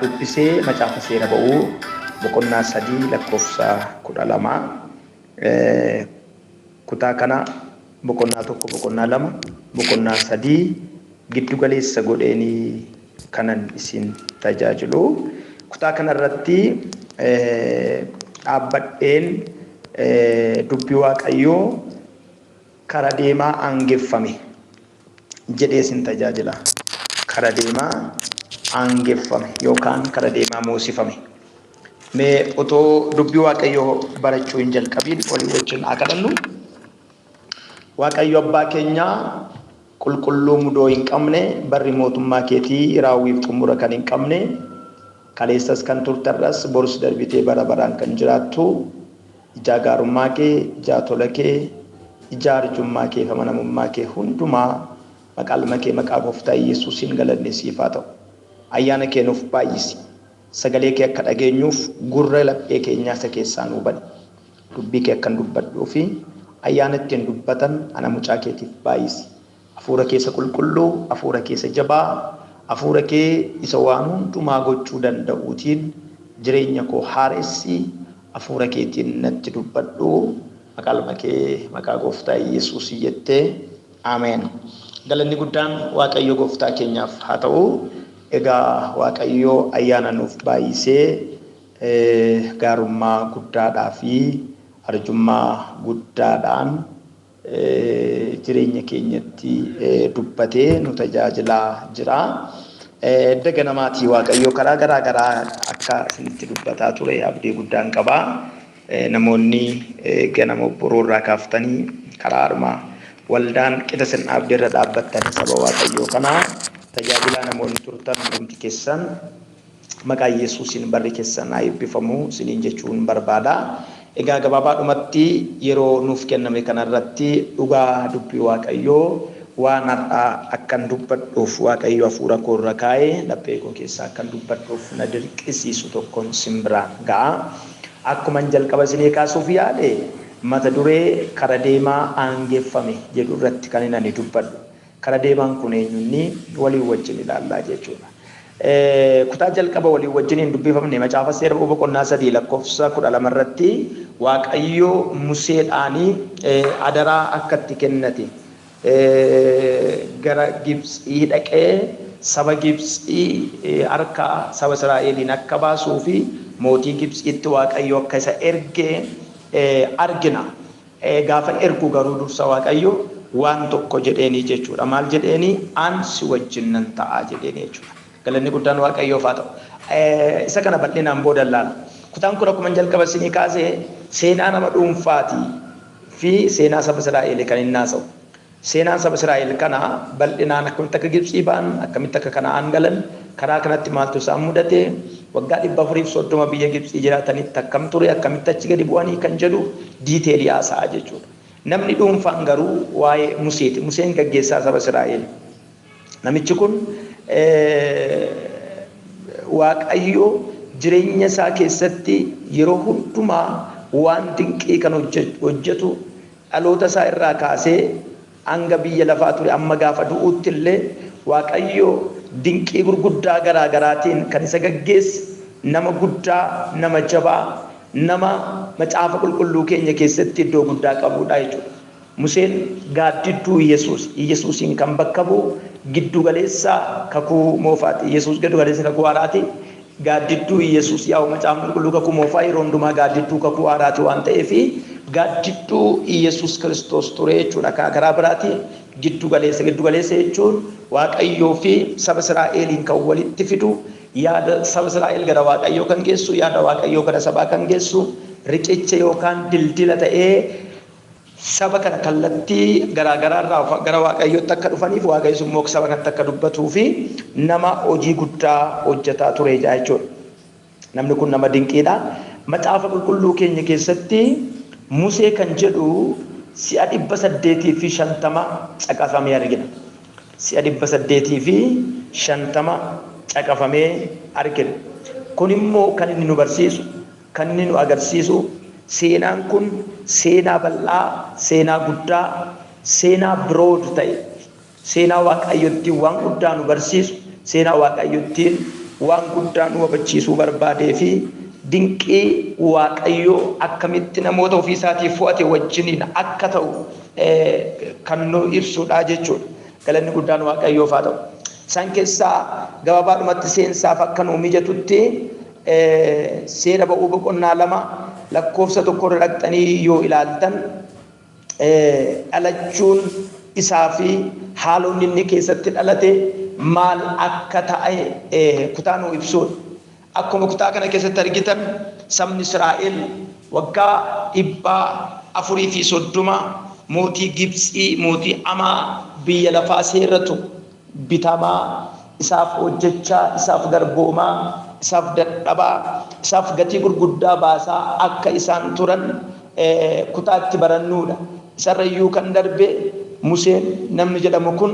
Dubbisee macaafa seera ba'uu boqonnaa 3 lakkoofsa 12, kutaa kana boqonnaa 1, boqonnaa 2, boqonnaa 3 giddu galeessa godheenii kanan isin tajaajilu. Kutaa kanarratti dhaabbadheen dubbii Waaqayyoo kara deemaa aangeffame jedhee isin tajaajila. Kara deemaa aangeffame yookaan kara deemaa moosifame. Mee otoo dubbii Waaqayyoo barachuu hin jalqabiin walii wajjin haa kadhannu. Waaqayyo abbaa keenyaa qulqulluu mudoo hin qabne, barri mootummaa keetii raawwiif xumura kan hin qabne, kaleessas kan turtarras borus darbitee bara baraan kan jiraattu, ijaa gaarummaa kee, ijaa tola kee, ijaa arjummaa kee fi amanamummaa kee hundumaa maqaa ilma kee maqaa gooftaa Yesuusiin galanni siif haa ta'u. Ayyaana kee nuuf baay'isi. Sagalee kee akka dhageenyuuf gurra laphee keenyaa isa keessaa nuu bani. Dubbii kee akkan dubbadhuu fi ayyaana ittiin dubbatan ana mucaa keetiif baay'isi. Hafuura keessa qulqulluu, hafuura keessa jabaa, hafuura kee isa waan hundumaa gochuu danda'uutiin jireenya koo haaressi, hafuura keetiin natti dubbadhu. Maqaa ilma kee maqaa gooftaa Yesuus jettee, Ameen. Galanni guddaan Waaqayyo gooftaa keenyaaf haa ta'u. Egaa Waaqayyo ayyaana nuuf baay'isee gaarummaa guddaadhaa fi arjummaa guddaadhaan jireenya keenyatti dubbatee nu tajaajilaa jira. Edda ganamaatii Waaqayyo karaa garaa garaa akka isinitti dubbataa ture abdii guddaan qaba. Namoonni ganama boroo irraa kaaftanii karaa armaa waldaan qixa isin dhaabdee irra dhaabbattanii saba Waaqayyoo kanaa tajaajilaa namoonni turtan hundumti keessan maqaa Yesuusiin barri keessan haa eebbifamu isiniin jechuun barbaada. Egaa gabaabaadhumatti yeroo nuuf kenname kanarratti dhugaa dubbii Waaqayyoo waan har'aa akkan dubbadhuuf Waaqayyo hafuura koo irra kaa'ee laphee koo keessaa akkan dubbadhuuf na dirqisiisu tokkoon isin biraan ga'a. Akkuman jalqaba isinii kaasuuf yaale, mata duree kara deemaa aangeffame jedhu irratti kan ani dubbadhu. Kara deemaan kun eenyunni walii wajjin ilaallaa jechuudha. Kutaa jalqaba walii wajjin hin dubbifamne macaafa seera boqonnaa 3 lakkoofsa 12 irratti Waaqayyo Museedhaanii adaraa akka itti kennate, gara Gibxii dhaqee saba Gibxii harka saba Israa'eliin akka baasuu fi mootii Gibxiitti Waaqayyo akka isa erge argina. Gaafa ergu garuu dursa Waaqayyo waan tokko jedheenii jechuudha. Maal jedheenii? An si wajjin nan ta'a jedheenii jechuudha. Galanni guddaan Waaqayyoof haa ta'u. Isa kana bal'inaan booda ilaalla. Kutaan kun akkuma jalqaba isinii kaasee seenaa nama dhuunfaatii fi seenaa saba Israa'el kan inni haasa'u. Seenaan saba Israa'el kana bal'inaan akkamitti akka Gibxii ba'an, akkamitti akka Kana'aan galan, karaa kanatti maaltu isaan mudate, waggaa 430 biyya Gibxii jiraatanitti akkam ture, akkamitti achi gadi bu'anii kan jedhu detail haasa'a jechuudha. Namni dhuunfaan garuu waa'ee Museeti. Museen gaggeessaa saba Israa'el. Namichi kun Waaqayyo jireenya isaa keessatti yeroo hundumaa waan dinqii kan hojjetu, dhaloota isaa irraa kaasee hanga biyya lafaa ture amma gaafa du'uutti illee Waaqayyo dinqii gurguddaa garaa garaatiin kan isa gaggeesse, nama guddaa, nama jabaa, nama macaafa qulqulluu keenya keessatti iddoo guddaa qabudha jechuudha. Museen gaaddidduu Yesuus, Yesuusiin kan bakka bu'u, giddu galeessa kakuu moofaati. Yesuus giddu galeessa kakuu haaraati. Gaaddidduu Yesuus, yaa'u macaafni qulqulluu kakuu moofaa yeroo hundumaa gaaddidduu kakuu haaraati waan ta'eef, gaaddidduu Yesuus Kiristoos ture jechuudha. Karaa biraati giddu galeessa. Giddu galeessa jechuun Waaqayyoo fi saba Israa'eliin kan walitti fidu, yaada saba Israa'el gara Waaqayyoo kan geessu, yaada Waaqayyoo gara sabaa kan geessu, riqicha yookaan dildila ta'ee saba kana kallattii garaa garaa irraa gara Waaqayyootti akka dhufaniif, Waaqayyo immoo saba kanatti akka dubbatuu fi nama hojii guddaa hojjetaa ture jechuudha. Namni kun nama dinqiidha. Macaafa qulqulluu keenya keessatti Musee kan jedhu si'a 850 caqafamee argina. Si'a 850 caqafamee argina. Kun immoo kan inni nu barsiisu, kan inni nu agarsiisu, seenaan kun seenaa bal'aa, seenaa guddaa, seenaa broad ta'e, seenaa Waaqayyottiin waan guddaa nu barsiisu, seenaa Waaqayyottiin waan guddaa nu hubachiisuu barbaadee fi dinqii Waaqayyoo akkamitti namoota ofii isaatii fo'ate wajjiniin akka ta'u kan nu ibsudha jechuudha. Galanni guddaan Waaqayyoof haa ta'u. Isaan keessaa gabaabaadhumatti seensaaf akka nu mijatutti Seera Ba'uu boqonnaa 2 lakkoofsa 1 irra dhaqxanii yoo ilaaltan, dhalachuun isaa fi haalonni inni keessatti dhalate maal akka ta'e kutaa nuu ibsuudha. Akkuma kutaa kana keessatti argitan, sabni Israa'el waggaa 430 mootii Gibtsii, mootii amaa biyya lafaa seerratu bitamaa, isaaf hojjechaa, isaaf garboomaa, isaaf dadhabaa, isaaf gatii gurguddaa baasaa akka isaan turan kutaa itti barannuudha. Isarra iyyuu kan darbe, Museen namni jedhamu kun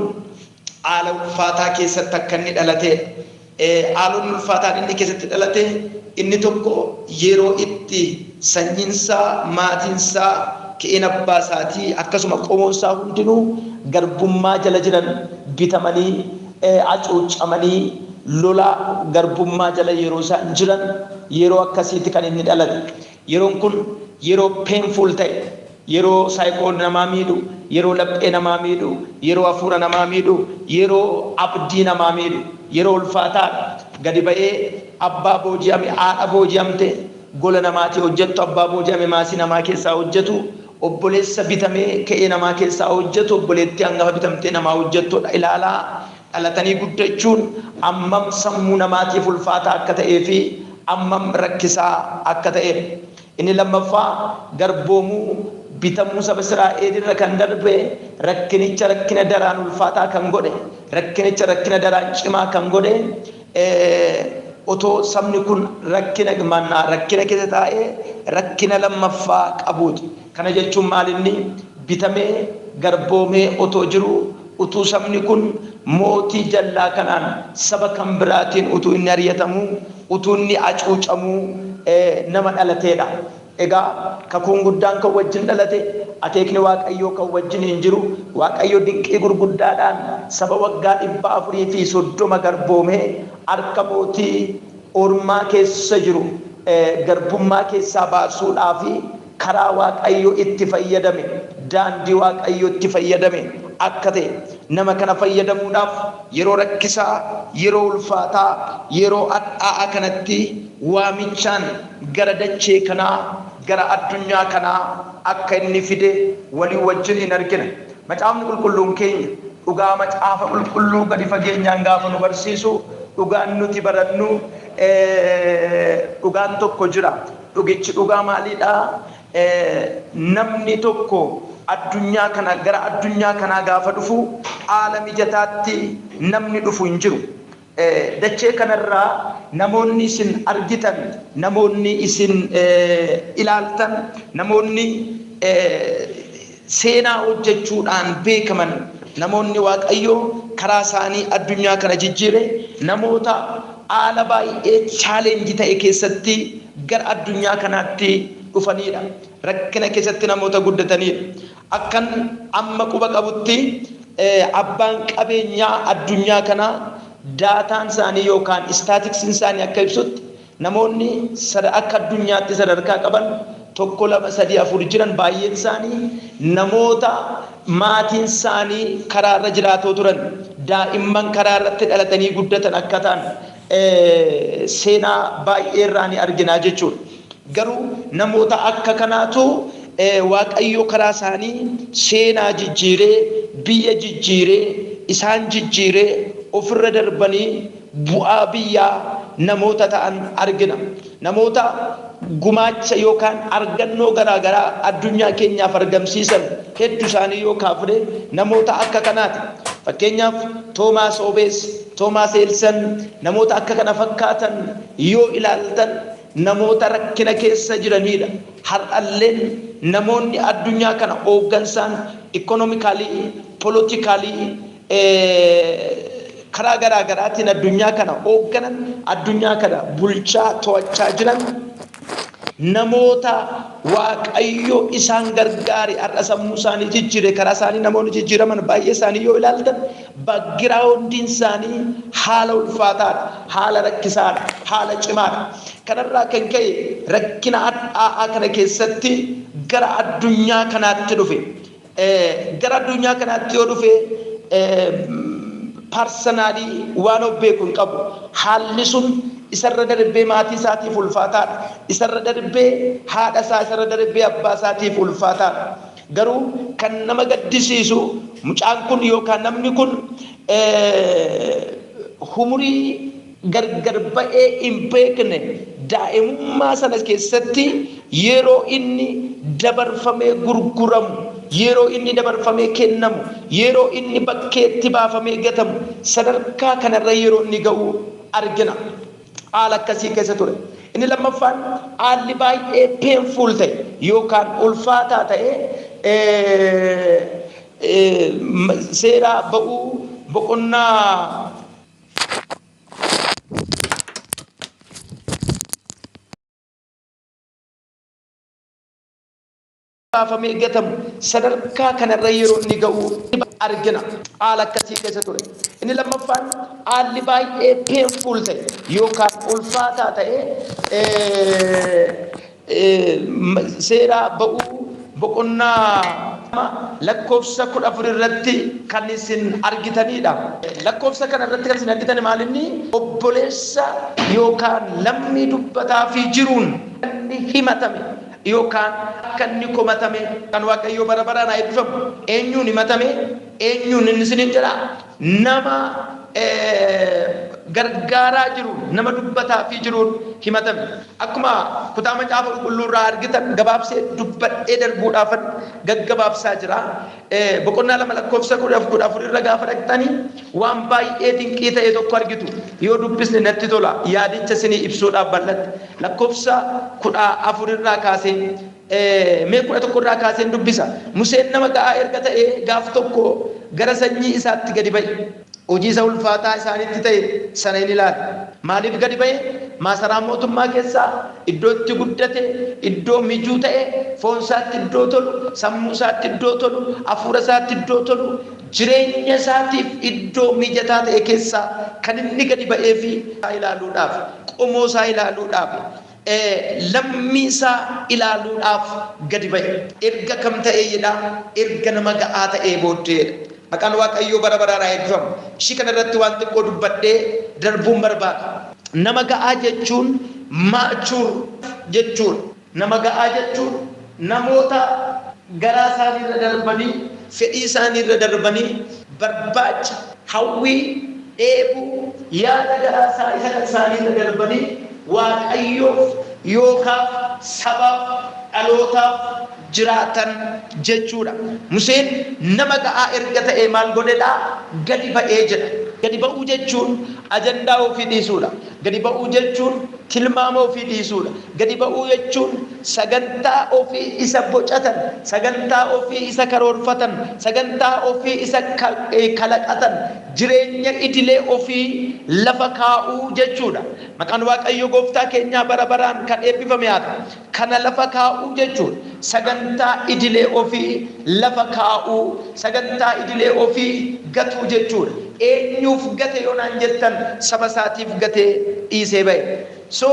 haala ulfaataa keessatti akka inni dhalateedha. Haalonni ulfaataan inni keessatti dhalate inni tokko yeroo itti sanyiinsaa, maatiinsaa, ke'een abbaa isaatii, akkasuma qomoonsaa hundinuu garbummaa jala jiran, bitamanii, hacuuccamanii, lola garbummaa jala yeroo isaan jiran, yeroo akkasiitti kan inni dhalate. Yeroon kun yeroo painful ta'e, yeroo saayikoo namaa miidhu, yeroo laphee namaa miidhu, yeroo hafuura namaa miidhu, yeroo abdii namaa miidhu, yeroo ulfaataadha. Gadi ba'ee abbaa booji'ame, haadha booji'amte, gola namaatii hojjettu, abbaa booji'ame maasii namaa keessaa hojjetu, obboleessa bitamee ka'ee namaa keessaa hojjetu, obboleettii hangafa bitamtee namaa hojjettudha ilaalaa dhalatanii guddachuun ammam sammuu namaatiif ulfaataa akka ta'ee fi ammam rakkisaa akka ta'edha. Inni lammaffaa, garboomuu, bitamuu saba Israa'el irra kan darbe, rakkinicha rakkina daraan ulfaataa kan godhe, rakkinicha rakkina daraan cimaa kan godhe, otoo sabni kun rakkina mannaa rakkina keessa taa'ee rakkina lammaffaa qabuuti. Kana jechuun maal? Inni bitamee garboomee otoo jiru, utuu sabni kun mootii jallaa kanaan, saba kan biraatiin utuu inni ari'atamuu, utuu inni hacuucamuu nama dhalateedha. Egaa kakuun guddaan kan wajjin dhalate, akeekni Waaqayyoo kan wajjin hin jiru, Waaqayyo dinqii gurguddaadhaan saba waggaa 430 garboomee harka mootii ormaa keessa jiru garbummaa keessaa baasuudhaaf karaa Waaqayyo itti fayyadame, daandii Waaqayyo itti fayyadame akka ta'e, nama kana fayyadamuudhaaf yeroo rakkisaa, yeroo ulfaataa, yeroo hadhaa'aa kanatti waamichaan gara dachee kanaa, gara addunyaa kanaa akka inni fide walii wajjin hin argina. Macaafni Qulqulluun keenya dhugaa Macaafa Qulqulluu gadi fageenyaan gaafa nu barsiisu, dhugaan nuti barannu dhugaan tokko jira. Dhugichi dhugaa maaliidha? Namni tokko addunyaa kana, gara addunyaa kanaa gaafa dhufu, haala mijataatti namni dhufu hin jiru. Dachee kanarraa namoonni isin argitan, namoonni isin ilaaltan, namoonni seenaa hojjechuudhaan beekaman, namoonni Waaqayyoo karaa isaanii addunyaa kana jijjiire, namoota haala baay'ee challenge ta'e keessatti gara addunyaa kanaatti dhufanidha. Rakkina keessatti namoota guddatanidha. Akkan amma quba qabutti, abbaan qabeenyaa addunyaa kanaa daataan isaanii yookaan istaatiksiin isaanii akka ibsutti, namoonni akka addunyaatti sadarkaa qaban tokko, lama, sadii, afur jiran baay'een isaanii namoota maatiin isaanii karaarra jiraatoo turan, daa'imman karaa irratti dhalatanii guddatan akka ta'an seenaa baay'ee irraa ni arginaa jechuudha. Garuu namoota akka kanaatu Waaqayyo karaa isaanii seenaa jijjiiree, biyya jijjiiree, isaan jijjiiree, ofirra darbanii bu'aa biyyaa namoota ta'an argina. Namoota gumaacha yookaan argannoo garaagaraa addunyaa keenyaaf argamsiisan hedduu isaanii yoo kaafne, namoota akka kanaati. Fakkeenyaaf Toomaas Obees, Toomaas Eelsan, namoota akka kana fakkaatan yoo ilaaltan, namoota rakkina keessa jiranidha. Har'alleen namoonni addunyaa kana hooggansaan economically, politically, karaa garaa garaatiin addunyaa kana hoogganan, addunyaa kana bulchaa to'achaa jiran, namoota Waaqayyo isaan gargaare, har'a sammuu isaanii jijjiire, karaa isaanii namoonni jijjiiraman baay'ee isaanii yoo ilaaltan Backgroundiin isaanii haala ulfaataadha, haala rakkisaadha, haala cimaadha. Kanarraa kan ka'e rakkina hadhaa'aa kana keessatti gara addunyaa kanaatti dhufe. Gara addunyaa kanaatti yoo dhufe personally waan of beeku hin qabu. Haalli sun isarra darbee maatii isaatiif ulfaataadha. Isarra darbee haadha isaa, isarra darbee abbaa isaatiif ulfaataadha. Garuu kan nama gaddisiisu mucaan kun yookaan namni kun umurii gargar ba'ee hin beekne daa'imummaa sana keessatti yeroo inni dabarfamee gurguramu, yeroo inni dabarfamee kennamu, yeroo inni bakkeetti baafamee gatamu, sadarkaa kanarra yeroo inni ga'u argina. Haala akkasii keessa ture. Inni lammaffaan haalli baay'ee painful ta'e yookaan ulfaataa ta'e seera ba'uu boqonnaa baafamee gatamu, sadarkaa kanarra yeroo inni ga'u argina. Haala akkasii keessa ture. Inni lammaffaan haalli baay'ee painful ta'e yookaan ulfaataa ta'e seera ba'uu boqonnaa lakkoofsa 14 irratti kan isin argitanidha. Lakkoofsa kana irratti kan isin argitan maal inni? Obboleessa yookaan lammii dubbataa fi jiruun inni himatame yookaan akka inni komatame. Kan Waaqayyoo bara baraan haa eebbifamu. Eenyuun himatame? Eenyuun inni isiniin jedha? Nama gargaaraa jiru, nama dubbataa fi jiruun himatame. Akkuma kutaa macaafa qulqulluu irraa argitan gabaabsee dubbadhee darbuudhaafan gaggabaabsaa jira. Boqonnaa 2 lakkoofsa 14 irra gaafa dhaqxanii waan baay'ee dinqii ta'e tokko argitu. Yoo dubbisne natti tola, yaadicha isinii ibsuudhaaf bal'atti. Lakkoofsa 14 irraa kaasee, mee 11 irraa kaaseen dubbisa. Museen nama ga'aa erga ta'ee gaaf tokko gara sanyii isaatti gadi ba'e. Hojii isa ulfaataa isaanitti ta'e sana in ilaale. Maaliif gadi ba'e? Maasaraa mootummaa keessaa iddoo itti guddate, iddoo mijuu ta'e, foon isaatti iddoo tolu, sammuu isaatti iddoo tolu, hafuura isaatti iddoo tolu, jireenya isaatiif iddoo mijataa ta'e keessaa kan inni gadi ba'ee fi ilaaluudhaaf, qomoo isaa ilaaluudhaaf, lammii isaa ilaaluudhaaf gadi ba'e. Erga kam ta'ee jedha? Erga nama ga'aa ta'ee booddeedha. Maqaan Waaqayyoo bara baraan haa eebbifamu. Ishii kana irratti waan xiqqoo dubbadhee darbuun barbaada. Nama ga'aa jechuun mature jechuudha. Nama ga'aa jechuun namoota garaa isaaniirra darbanii, fedhii isaaniirra darbanii, barbaacha, hawwii, dheebuu, yaada garaa isaa isa kan isaaniirra darbanii Waaqayyoof yookaaf sabaaf dhalootaaf jiraatan jechuudha. Museen nama ga'aa erga ta'ee maal godhedha? Gadi ba'ee jedha. Gadi ba'uu jechuun ajandaa ofii dhiisuudha. Gadi ba'uu jechuun tilmaama ofii dhiisuudha. Gadi ba'uu jechuun sagantaa ofii isa bocatan, sagantaa ofii isa karoorfatan, sagantaa ofii isa kalaqatan, jireenya idilee ofii lafa kaa'uu jechuudha. Maqaan Waaqayyo gooftaa keenyaa bara baraan kan eebbifame haa ta'u. Kana lafa kaa'uu jechuudha. Sagantaa idilee ofii lafa kaa'uu, sagantaa idilee ofii gatuu jechuudha. Eenyuuf gate yoo naan jettan, saba isaatiif gatee dhiisee ba'e. So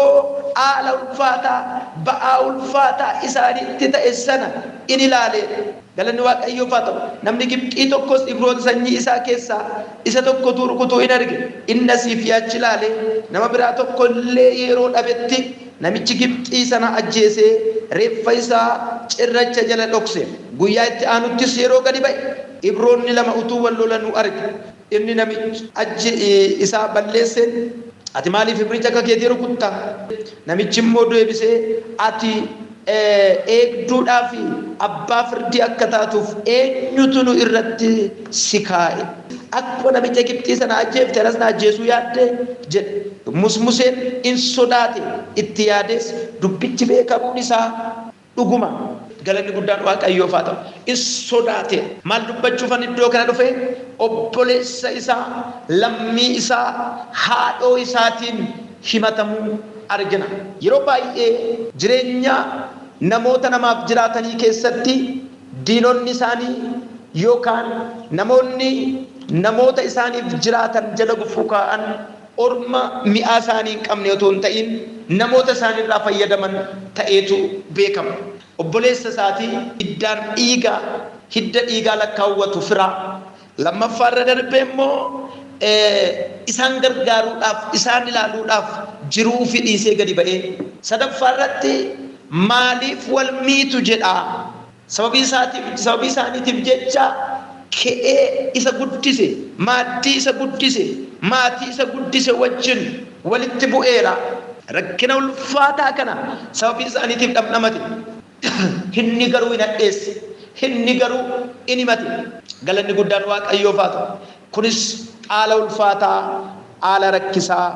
haala ulfaataa, ba'aa ulfaataa isaanitti ta'e sana in ilaaleedha. Galanni Waaqayyoof haa ta'u. Namni Gibxii tokkos Ibroota sanyii isaa keessaa isa tokkotu rukutuu in arge. Inni asii fi achi ilaalee nama biraa tokko illee yeroo dhabetti namichi Gibxii sana ajjeesee reeffa isaa cirracha jala dhokse. Guyyaa itti aanuttis yeroo gadi ba'e Ibroonni lama utuu wal lolanuu arge. Inni namicha achi isaa balleesseen, "Ati maaliif Ibricha akka keetii rukutta?" Namichi immoo deebisee, "Ati eegduudhaa fi abbaa firdii akka taatuuf eenyutu nu irratti si kaa'e? Akkuma namicha Gibxii sana ajjeefte anas na ajjeesuu yaadde?" jedhe. Yommus Museen in sodaate, itti yaadees, "Dubbichi beekamuun isaa dhuguma." Galanni guddaan Waaqayyoof haa ta'u. In sodaate. Maal dubbachuufan iddoo kana dhufe? Obboleessa isaa, lammii isaa, haadhoo isaatiin himatamuu argina. Yeroo baay'ee jireenya namoota namaaf jiraatanii keessatti diinonni isaanii yookaan namoonni namoota isaaniif jiraatan jala gufuu kaa'an, orma mi'aa isaanii hin qabne otoo hin ta'in namoota isaanirraa fayyadaman ta'eetu beekama. Obboleessa isaatii hiddaan dhiigaa, hidda dhiigaa lakkaawwatu firaa. Lammaffaa irra darbee immoo isaan gargaaruudhaaf, isaan ilaaluudhaaf jiruu ofii dhiisee gadi ba'ee. Sadaffaa irratti maaliif wal miitu jedhaa. Sababii isaaniitiif jecha ka'ee isa guddise, maaddii isa guddise, maatii isa guddise wajjin walitti bu'eera. Rakkina ulfaataa kana sababii isaaniitiif dhamdhamate. Inni garuu hin hadheesse. Inni garuu hin himate. Galanni guddaan Waaqayyoof haa ta'u. Kunis haala ulfaataa, haala rakkisaa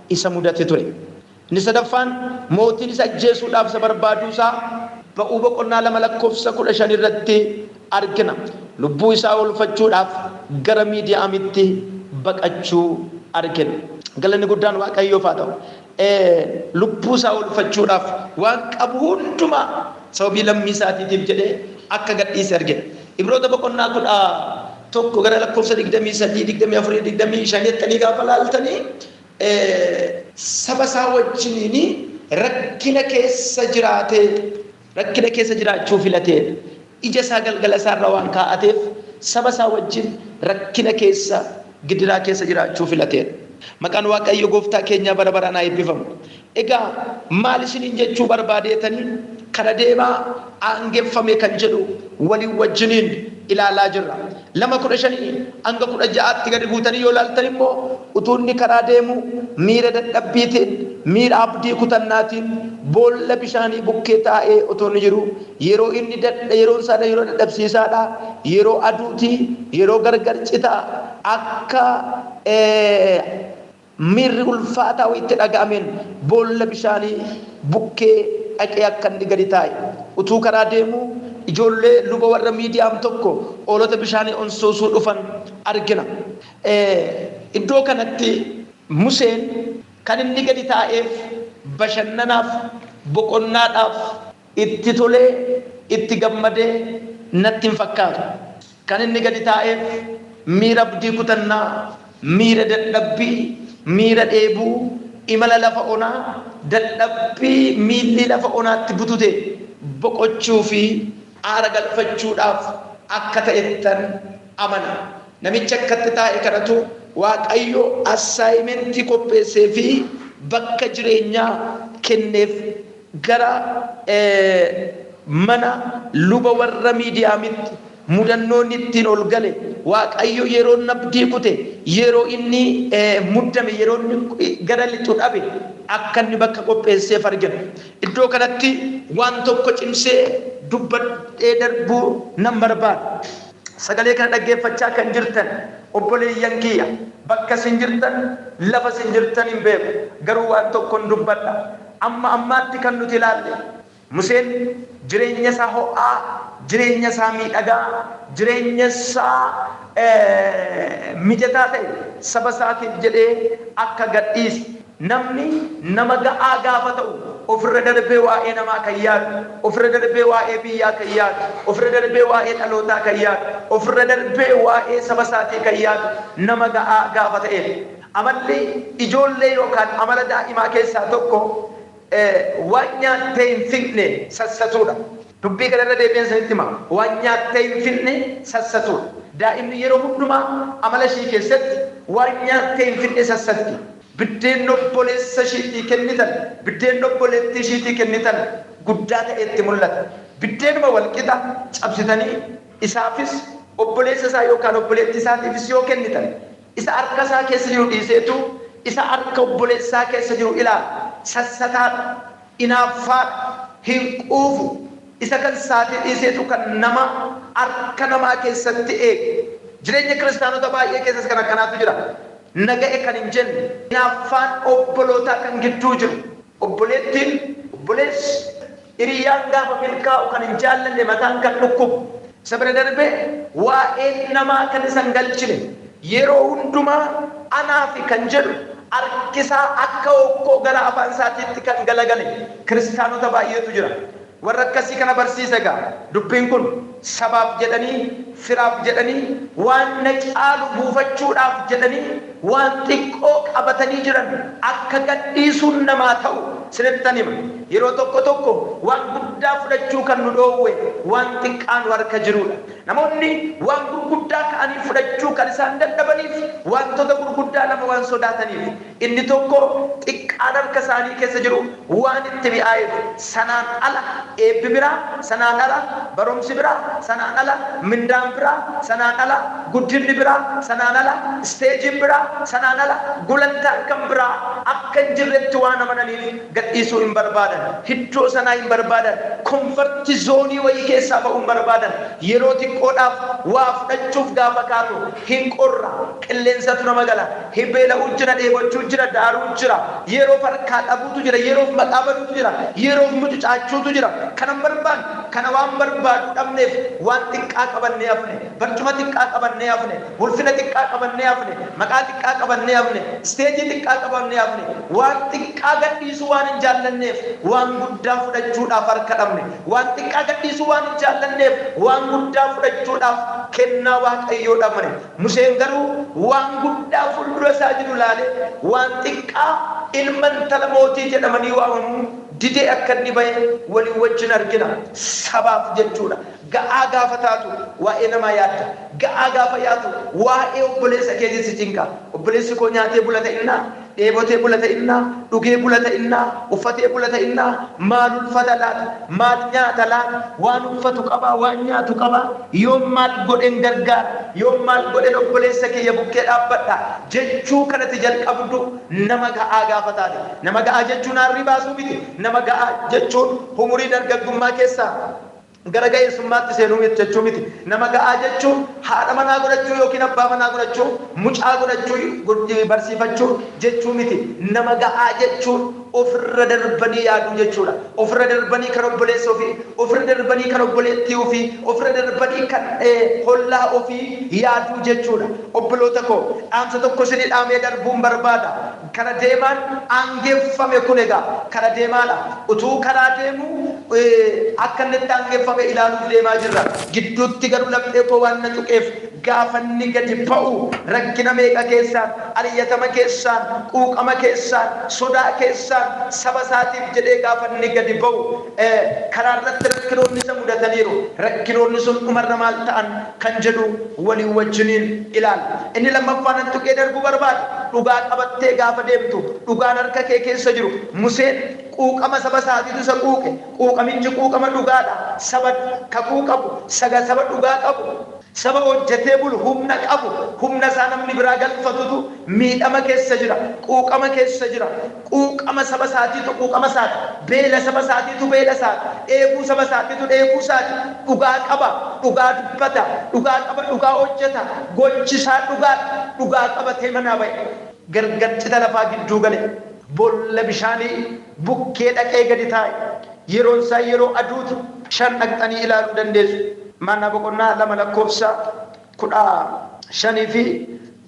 isa mudate ture. Inni sadaffaan mootiin isa ajjeesuudhaaf isa barbaaduu isaa Ba'uu boqonnaa 2 lakkoofsa 15 irratti argina. Lubbuu isaa oolfachuudhaaf gara Miidiyaamitti baqachuu argina. Galanni guddaan Waaqayyoof haa ta'u. Lubbuu isaa oolfachuudhaaf waan qabu hundumaa sababii lammii isaatiitiif jedhee akka gadhiise argina. Ibroota boqonnaa 11 gara lakkoofsa 23, 24, 25 jettanii gaafa laaltanii saba isaa wajjiniin rakkina keessa jiraatee, rakkina keessa jiraachuu filatee, ija isaa galgala isaarra waan kaa'ateef saba isaa wajjin rakkina keessa, gidiraa keessa jiraachuu filateedha. Maqaan Waaqayyo gooftaa keenyaa bara baraan haa eebbifamu. Egaa maal isiniin jechuu barbaadeetanii kana deemaa aangeffame kan jedhu waliin wajjiniin ilaalaa jirra. 2:15 hanga 16tti gadi buutanii yoo ilaaltan immoo utuu inni karaa deemu miira dadhabbiitiin, miira abdii kutannaatiin boolla bishaanii bukkee taa'ee otoo inni jiru, yeroo inni yeroon isaa yeroo dadhabsiisaadha, yeroo aduutii, yeroo gargar citaa, akka miirri ulfaataa itti dhaga'ameen boolla bishaanii bukkee dhaqee akka inni gadi taa'e. Utuu karaa deemu ijoollee luba warra Miidiyaam tokko hoolota bishaanii onsoosuu dhufan argina. Iddoo kanatti Museen kan inni gadi taa'eef bashannanaaf, boqonnaadhaaf, itti tolee, itti gammadee natti hin fakkaatu. Kan inni gadi taa'eef miira abdii kutannaa, miira dadhabbii, miira dheebuu, imala lafa onaa, dadhabbii miilli lafa onaatti butute boqochuu fi aara galfachuudhaaf akka ta'ettan amana. Namicha akkatti taa'e kanatu Waaqayyo assaayimentii qopheessee fi bakka jireenyaa kenneef gara mana luba warra Miidiyaamitti mudannoon ittiin ol gale. Waaqayyo yeroo abdii kute, yeroo inni muddame, yeroo inni gara lixu dhabe akka inni bakka qopheesseef argina. Iddoo kanatti waan tokko cimsee dubbadhee darbuu nan barbaada. Sagalee kana dhaggeeffachaa kan jirtan obboleeyyan kiyya, bakka isin jirtan, lafa isin jirtan hin beeku, garuu waan tokkon dubbadha. Amma ammaatti kan nuti ilaalle Museen jireenya isaa ho'aa, jireenya isaa miidhagaa, jireenya isaa mijataa ta'e saba isaatiif jedhee akka gadhiise. Namni nama ga'aa gaafa ta'u ofirra darbee waa'ee namaa kan yaadu, ofirra darbee waa'ee biyyaa kan yaadu, ofirra darbee waa'ee dhalootaa kan yaadu, ofirra darbee waa'ee saba isaatii kan yaadu nama ga'aa gaafa ta'edha. Amalli ijoollee yookaan amala daa'imaa keessaa tokko waan nyaattee hin fixne sassatuudha. Dubbii kanarra deebi'een sanitti hima. Waan nyaattee hin fixne sassatuudha. Daa'imni yeroo hundumaa amala ishii keessatti waan nyaattee hin fixne sassatti. Biddeen obboleessa ishiitii kennitan, biddeen obboleettii ishiitii kennitan guddaa ta'etti mul'ata. Biddeenuma walqixa cabsitanii isaafis obboleessa isaa yookaan obboleettii isaatiifis yoo kennitan, isa harka isaa keessa jiru dhiiseetu isa harka obboleessaa keessa jiru ilaala. Sassataadha, inaaffaadha, hin quufu. Isa kan isaatii dhiiseetu kan nama harka namaa keessatti eegu. Jireenya kiristaanota baay'ee keessas kan akkanaatu jira. Naga'e kan hin jenne, inaaffaan obbolootaa kan gidduu jiru. Obboleettiin, obboleessi, hiriyyaan gaafa milkaa'u kan hin jaallanne, mataan kan dhukkubu. Isa bira darbee waa'een namaa kan isa hin galchine, yeroo hundumaa anaafi kan jedhu, harkisaa akka hokkoo gara afaan isaatiitti kan galagale kiristaanota baay'eetu jira. Warra akkasii kana barsiisa egaa dubbiin kun. sabaaf jedhanii, firaaf jedhanii, waan na caalu buufachuudhaaf jedhanii waan xiqqoo qabatanii jiran akka gadhiisuun namaa ta'u sinittan hima. Yeroo tokko tokko waan guddaa fudhachuu kan nu dhoowwe waan xiqqaa nu harka jirudha. Namoonni waan gurguddaa ka'anii fudhachuu kan isaan dadhabaniif wantoota gurguddaa lama waan sodaataniif. Inni tokko xiqqaan harka isaanii keessa jiru waan itti mi'aayeef, sanaan ala eebbi biraa, sanaan ala barumsi biraa, sanaan ala mindaan biraa, sanaan ala guddinni biraa, sanaan ala isteejiin biraa, sanaan ala gulantaan kan biraa akka hin jirretti waan amananiif gadhiisuu hin barbaadan. Iddoo sanaa hin barbaadan. Comfort zone wayii keessaa ba'uu hin barbaadan. Yeroo xiqqoodhaaf waa fudhachuuf gaafa kaatu hin qorra, qilleensatu nama gala, hin beela'uu jira, dheebochuu jira, daaruu jira, yeroo harkaa dhabuutu jira, yeroof maqaa baduutu jira, yeroof mucucaachuutu jira. Kana hin barbaanne, kana waan barbaadu dhabneef waan xiqqaa qabannee hafne, barcuma xiqqaa qabannee hafne, ulfina xiqqaa qabannee hafne, maqaa xiqqaa qabannee hafne, isteejii xiqqaa qabannee hafne. Waan xiqqaa gadhiisuu waan hin jaallanneef waan guddaa fudhachuudhaaf harka dhabne. Waan xiqqaa gadhiisuu waan hin jaallanneef waan guddaa fudhachuudhaaf kennaa Waaqayyoo dhabne. Museen garuu waan guddaa fuuldura isaa jiru ilaale waan xiqqaa ilma intala mootii jedhamanii waamamu didee akka inni bahe walii wajjin argina. Sabaaf jechuudha. Ga'aa gaafa taatu waa'ee namaa yaadda. Ga'aa gaafa yaatu waa'ee obboleessa keetii si cinqa. Obboleessi koo nyaatee bula ta'innaa, dheebotee bula ta'innaa, dhugee bula ta'innaa, uffatee bula ta'innaa, maal uffata laata, maal nyaata laata, waan uffatu qabaa, waan nyaatu qabaa, yoom maal godhen gargaara, yoom maal godhen obboleessa kiyya bukkee dhaabbadha jechuu kanatti jalqabdu nama ga'aa gaafa taate. Nama ga'aa jechuun aarrii baasuu miti. Nama ga'aa jechuun umurii dargaggummaa keessaa gara ga'eessummaatti seenuu miti jechuu miti. Nama ga'aa jechuun haadha manaa godhachuu yookiin abbaa manaa godhachuu, mucaa godhachuu, barsiifachuu jechuu miti. Nama ga'aa jechuun ofirra darbanii yaaduu jechuudha. Ofirra darbanii kan obboleessa ofii, ofirra darbanii kan obboleettii ofii, ofirra darbanii kan hollaa ofii yaaduu jechuudha. Obboloota koo, dhaamsa tokko isinii dhaamee darbuun barbaada. Kara deemaan aangeeffame kun egaa kara deemaadha. Utuu karaa deemu akka inni itti aangeeffame ilaaluuf deemaa jirra. Gidduutti garuu laphee koo waan na tuqeef gaafa inni gadi ba'u rakkina meeqa keessaan, ari'atama keessaan, quuqama keessaan, sodaa keessaan saba isaatiif jedhee gaafa inni gadi ba'u karaa irratti rakkinoonni isa mudataniiru. Rakkinoonni sun dhumarra maal ta'an kan jedhu walii wajjiniin ilaalla. Inni lammaffaan an tuqee darbuu barbaada. Dhugaa qabattee gaafa deemtu, dhugaan harka kee keessa jiru. Museen quuqama saba isaatiitu isa quuqe. Quuqamichi quuqama dhugaadha. Saba kakuu qabu, saba dhugaa qabu, saba hojjetee bulu, humna qabu, humna isaa namni biraa galfatutu miidhama keessa jira, quuqama keessa jira. Quuqama saba isaatiitu quuqama isaati. Beela saba isaatiitu beela isaati. Dheebuu saba isaatiitu dheebuu isaati. Dhugaa qaba, dhugaa dubbata, dhugaa qaba, dhugaa hojjeta. Gochi isaa dhugaadha. Dhugaa qabatee manaa ba'e. Gargar cita lafaa gidduu gale. Boolla bishaanii bukkee dhaqee gadi taa'e. Yeroon isaa yeroo aduuti. 5 dhaqxanii ilaaluu dandeessu. Mana boqonnaa 2 lakkoofsa 15 fi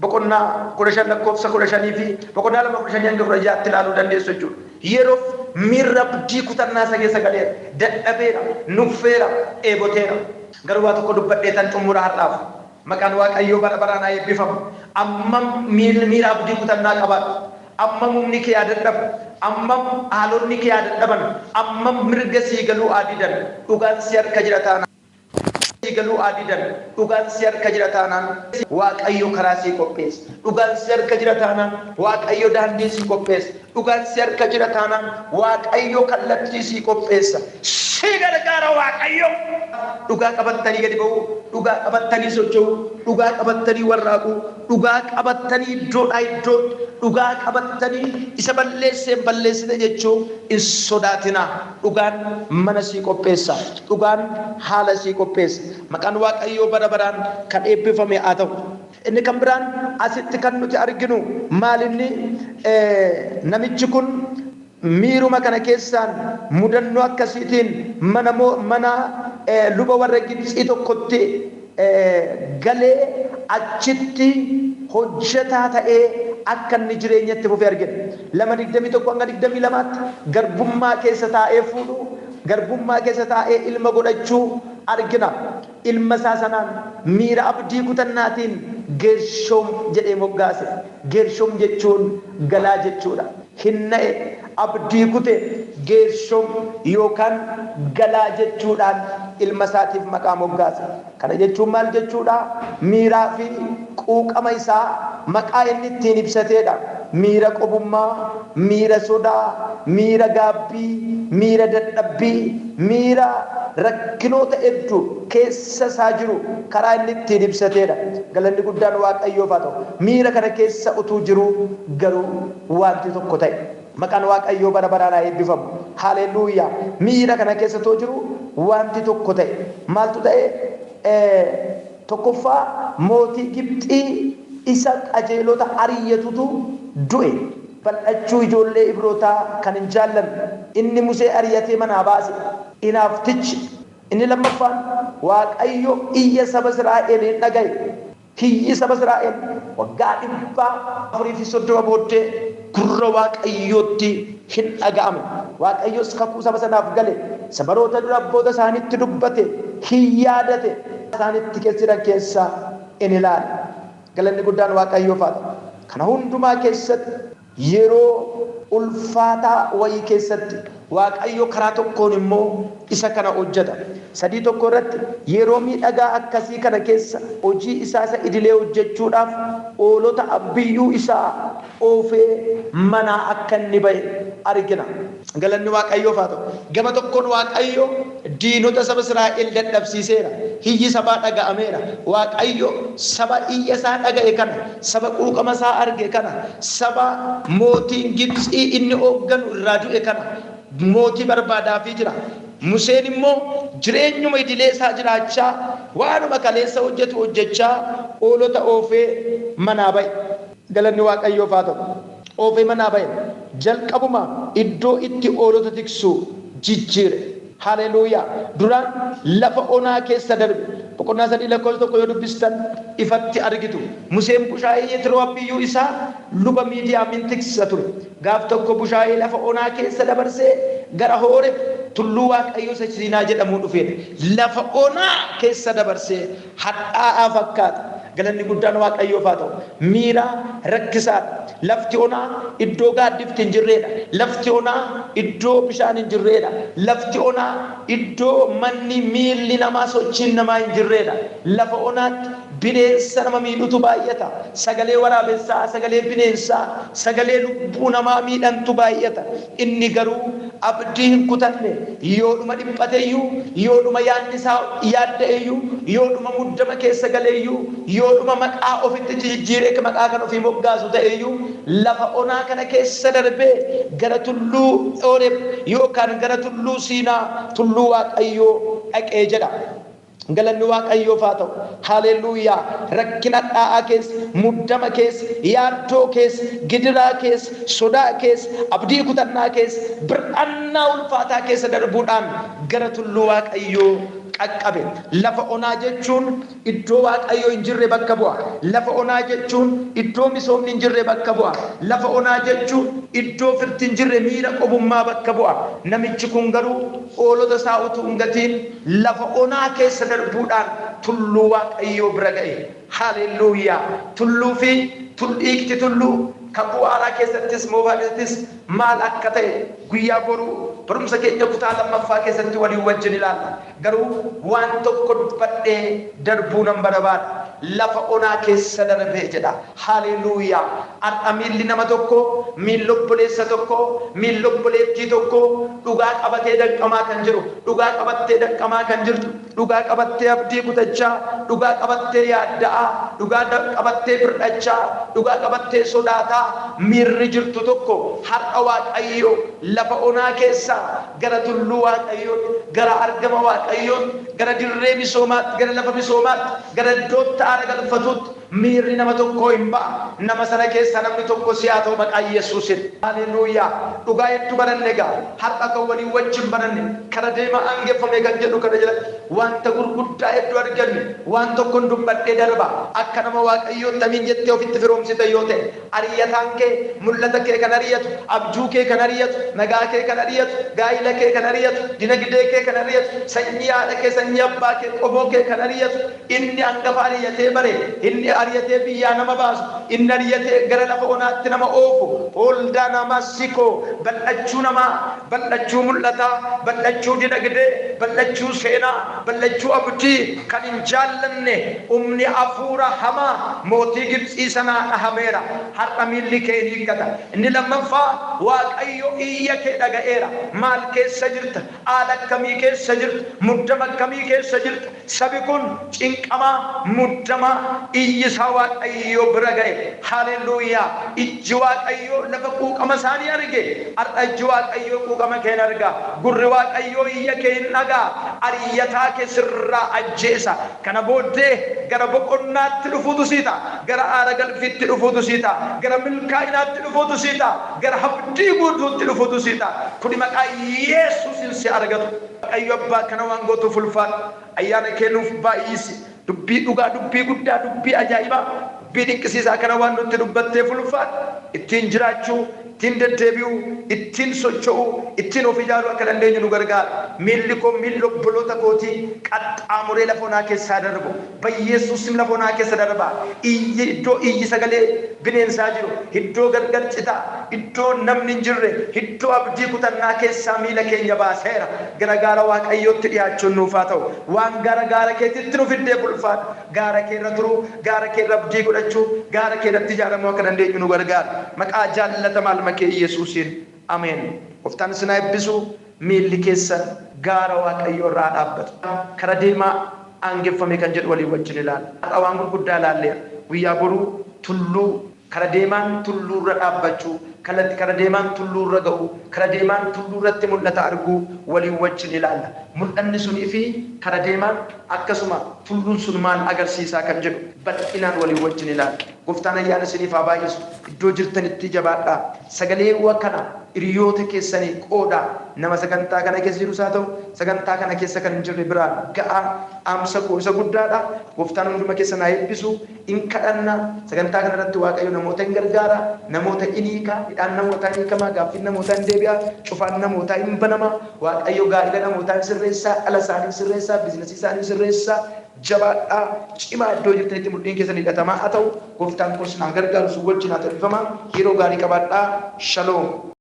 boqonnaa 15 lakkoofsa 15 fi boqonnaa 2 15 hanga 16tti ilaaluu dandeessu jechuudha. Yeroof miirra abdii kutannaa isa keessa galeera. Dadhabeera, nuffeera, dheeboteera. Garuu waa tokko dubbadhee tan xumura har'aaf. Maqaan Waaqayyoo bara baraan haa eebbifamu. Ammam miira abdii kutannaa qabaadhu. Ammam humni kee haa dadhabu. Ammam haalonni kee haa dadhaban. Ammam mirga sii galuu haa didan. Dhugaan si harka jira taanaan. Sii galuu haa didan. Dhugaan si harka jira taanaan Waaqayyo karaa sii qopheessa. Dhugaan si harka jira taanaan Waaqayyo daandii sii qopheessa. Dhugaan si harka jira taanaan Waaqayyo kallattii sii qopheessa. Si gargaara Waaqayyo. Dhugaa qabattanii gadi ba'uu, dhugaa qabattanii socho'uu, dhugaa qabattanii warraaquu, dhugaa qabattanii iddoodhaa iddootti, dhugaa qabattanii isa balleessee balleessite jechuu hin sodaatinaa. Dhugaan mana sii qopheessa. Dhugaan haala sii qopheessa. Maqaan Waaqayyoo bara baraan kan eebbifame haa ta'u. Inni kan biraan asitti kan nuti arginu maalinni namichi kun miiruma kana keessaan mudannoo akkasiitiin mana luba warra Gibxii tokkotti galee achitti hojjetaa ta'ee akka inni jireenyatti fufee argina. 2:21 hanga 22tti garbummaa keessa taa'ee fuudhuu, garbummaa keessa taa'ee ilma godhachuu, argina. Ilma isaa sanaan miira abdii kutannaatiin Geershoom jedhee moggaase. Geershoom jechuun galaa jechuudha. Hin na'e, abdii kute, Geershoom yookaan galaa jechuudhaan ilma isaatiif maqaa moggaase. Kana jechuun maal jechuudha? Miiraa fi quuqama isaa maqaa inni ittiin ibsateedha. Miira qobummaa, miira sodaa, miira gaabbii, miira dadhabbii, miira rakkinoota hedduu keessa isaa jiru karaa inni ittiin ibsateedha. Galanni guddaan Waaqayyoof haa ta'u. Miira kana keessa utuu jiru garuu wanti tokko ta'e. Maqaan Waaqayyoo bara baraan haa eebbifamu. Haleluuyaa. Miira kana keessa utuu jiru wanti tokko ta'e. Maaltu ta'e? Tokkoffaa mootii Gibxii isa qajeelota ariyyatutu du'e. Bal'achuu ijoollee Ibrootaa kan hin jaallanne inni Musee ariyyatee manaa baase. Inaaftichi. Inni lammaffaan Waaqayyo iyya saba Israa'eliin dhaga'e. Hiyyi saba Israa'el waggaa 430 booddee gurra Waaqayyootti hin dhaga'ame. Waaqayyos kakuu saba sanaaf gale. Sabaroota dura abboota isaaniitti dubbate, hin yaadate. Isaanitti keessa keessaa in ilaale. Galanni guddaan Waaqayyoof haa ta'u. Kana hundumaa keessatti yeroo ulfaataa wayii keessatti Waaqayyo karaa tokkoon immoo isa kana hojjeta. 3:1 irratti yeroo miidhagaa akkasii kana keessa hojii isaa isa idilee hojjechuudhaaf oolota abbiyyuu isaa oofee manaa akka inni ba'e argina. Galanni Waaqayyoof haa ta'u. Gama tokkoon Waaqayyo diinota saba Israa'el dadhabsiiseera. Hiyyi sabaa dhaga'ameera. Waaqayyo saba iyya isaa dhaga'e kana, saba quuqama isaa arge kana, saba mootiin Gibxii inni hoogganu irraa du'e kana mootii barbaadaafii jira. Museen immoo jireenyuma idilee isaa jiraachaa waanuma kaleessa hojjetu hojjechaa oolota oofee manaa ba'e. Galanni Waaqayyoof haa ta'u. Oofee manaa ba'e. Jalqabuma iddoo itti oolota tiksu jijjiire. Haleluuyaa. Duraan lafa onaa keessa darbe. Boqonnaa 3:1 yoo dubbistan ifatti argitu. Museen bushaayee Yetroo abbiyyuu isaa luba Miidiyaamin tiksa ture. Gaaf tokko bushaayee lafa onaa keessa dabarsee gara Hooreb tulluu Waaqayyoo isa Siinaa jedhamuu dhufeedha. Lafa onaa keessa dabarsee hadhaa'aa fakkaata. Galanni guddaan Waaqayyoof haa ta'u. Miira rakkisaadha. Lafti onaa iddoo gaaddifti hin jirreedha. Lafti onaa iddoo bishaan hin jirreedha. Lafti onaa iddoo manni miilli namaa sochiin namaa hin jirreedha. Lafa onaatti bineensa nama miidhutu baay'ata. Sagalee waraabessaa, sagalee bineensaa, sagalee lubbuu namaa miidhantu baay'ata. Inni garuu abdii hin kutanne. Yoodhuma dhiphateeyyuu, yoodhuma yaadni isaa yaadda'eeyyuu, yoodhuma muddama keessa galeeyyuu, yoodhuma maqaa ofitti jijjiiree maqaa kan ofii moggaasu ta'eeyyuu lafa onaa kana keessa darbee gara tulluu Hooreb yookaan gara tulluu Siinaa, tulluu Waaqayyoo dhaqee jedha. Galanni Waaqayyoof haa ta'u. Haleluuyaa. Rakkina dhaa'aa keessa, muddama keessa, yaaddoo keessa, gidiraa keessa, sodaa keessa, abdii kutannaa keessa, bir'annaa ulfaataa keessa darbuudhaan gara tulluu Waaqayyoo qaqqabe. Lafa onaa jechuun iddoo Waaqayyoo hin jirre bakka bu'a. Lafa onaa jechuun iddoo misoomni hin jirre bakka bu'a. Lafa onaa jechuun iddoo firti hin jirre miira qobummaa bakka bu'a. Namichi kun garuu oolota isaa utuu hin gatiin lafa onaa keessa darbuudhaan tulluu Waaqayyoo bira ga'e. Haleluuyaa. Tulluu fi dhiigti tulluu kakuu haaraa keessattis moofaa keessattis maal akka ta'e guyyaa boruu barumsa keenya kutaa lammaffaa keessatti walii wajjin ilaalla. Garuu waan tokko dubbadhee darbuu nan barbaada. Lafa onaa keessa darbee jedha. Haleluuyaa. Har'a miilli nama tokko, miilli obboleessa tokko, miilli obboleettii tokko dhugaa qabatee danqamaa kan jiru, dhugaa qabattee danqamaa kan jirtu, dhugaa qabattee abdii kutachaa, dhugaa qabattee yaadda'aa, dhugaa qabattee bir'achaa, dhugaa qabattee sodaataa miirri jirtu tokko har'a Waaqayyo lafa onaa keessaa gara tulluu Waaqayyootti, gara argama Waaqayyootti, gara dirree misoomaatti, gara lafa misoomaatti, gara iddootti aara galfatutti Miirri nama tokkoo hin ba'a. Nama sana keessa namni tokko si haa ta'u maqaa Yesuusin. Haleluuyaa. Dhugaa hedduu baranne egaa har'a kan walii wajjin baranne kara deemaa aangeffame kan jedhu kana jalatti wanta gurguddaa hedduu arganne. Waan tokkoon dubbadhee darba. Akka nama Waaqayyootti amiin jettee ofitti firoomsite yoo ta'e, ariyataan kee mul'ata kee kan ariyatu, abjuu kee kan ariyatu, nagaa kee kan ariyatu, gaa'ila kee kan ariyatu, dinagdee kee kan ariyatu, sanyii haadha kee, sanyii abbaa kee, qomoo kee kan ariyatu, inni hangafa ariyatee bare, inni ariyatee biyyaa nama baasu, inni ariyatee gara lafa onaatti nama oofu, holdaa nama sikoo, bal'achuu namaa, bal'achuu mul'ataa, bal'achuu dinagdee, bal'achuu seenaa, bal'achuu abdii kan hin jaallanne humni hafuura hamaa mootii Gibxii sanaa dhahameera. Har'a miilli kee hin hiikkata. Inni lammaffaa, Waaqayyo iyya kee dhaga'eera. Maal keessa jirta? Haala akkamii keessa jirta? Muddama akkamii keessa jirta? Sabi kun cinqamaa, muddamaa, iyyi isaa Waaqayyo bira ga'e. Haleluuyaa. Ijji Waaqayyoo lafa quuqama isaanii arge. Har'a ijji Waaqayyoo quuqama kee hin arga. Gurri Waaqayyoo iyya kee hin dhagaa. Ariyyataa kee sirraa ajjeesa. Kana booddee gara boqonnaatti dhufuutu sii ta'a. Gara aara galfiitti dhufuutu sii ta'a. Gara milkaa'inaatti dhufuutu sii ta'a. Gara abdii guutuutti dhufuutu sii ta'a. Kuni maqaa Yesuusin si argatu. Waaqayyo Abbaa, kana waan gootuuf ulfaadhu. Ayyaana kee nuuf baay'isi. Dubbii dhugaa, dubbii guddaa, dubbii ajaa'ibaa, dubbii dinqisiisaa kana waan nutti dubbatteef ulfaadhu. Ittiin jiraachuu, ittiin deddeebi'uu, ittiin socho'uu, ittiin of ijaaruu akka dandeenyu nu gargaara. Miilli koo, miilli obboloota kootii qaxxaamuree lafa onaa keessaa darbu. Bayyeessuusim lafa onaa keessa darbaa. Iyyi iddoo iyyi sagalee bineensaa jiru, iddoo gargar citaa, iddoo namni hin jirre, iddoo abdii kutannaa keessaa miila keenya baaseera. Gara gaara Waaqayyootti dhiyaachuun nuuf haa ta'u. Waan gara gaara keetitti nu fiddeef ulfaadhu. Gaara keerra turuu, gaara keerra abdii godhachuu, gaara keerratti ijaaramuu akka dandeenyu nu gargaara. Maqaa jaallatamaa ilma kee Yesuusiin. Ameen. Gooftaan isin haa eebbisu. Miilli keessan gaara Waaqayyoo irraa dhaabbatu. Kara deemaa aangeffame kan jedhu walii wajjin ilaalla. Har'a waan gurguddaa ilaalleera. Guyyaa boruu tulluu kara deemaan tulluurra dhaabbachuu, kalatti kara deemaan tulluurra ga'uu, kara deemaan tulluurratti mul'ata arguu walii wajjin ilaalla. Mul'anni sunii fi kara deemaan akkasuma tulluun sun maal agarsiisaa kan jedhu bal'inaan walii wajjin ilaalla. Gooftaan ayyaana isiniif haa baay'isu. Iddoo jirtanitti jabaadhaa. Sagaleewwan kana hiriyoota keessanii qoodaa. Nama sagantaa kana keessa jirus haa ta'u, sagantaa kana keessa kan hin jirre biraan ga'aa. Dhaamsa koo isa guddaadha. Gooftaan hunduma keessan haa eebbisu. In kadhanna. Sagantaa kana irratti Waaqayyo namoota hin gargaara. Namoota in hiika. Hidhaan namootaa hin hiikama. Gaaffiin namootaa hin deebi'a. Cufaan namootaa hin banama. Waaqayyo gaa'ila namootaa hin sirreessa. Dhala isaanii hin sirreessa. Biizinasii isaanii hin sirreessa. Jabaadhaa. Cimaa iddoo jirtanitti mudhiin keessan hidhatamaa haa ta'u. Gooftaan koo isin haa gargaaru. Isin wajjin haa ta'u. Yeroo gaarii qabaadhaa. Shaloom.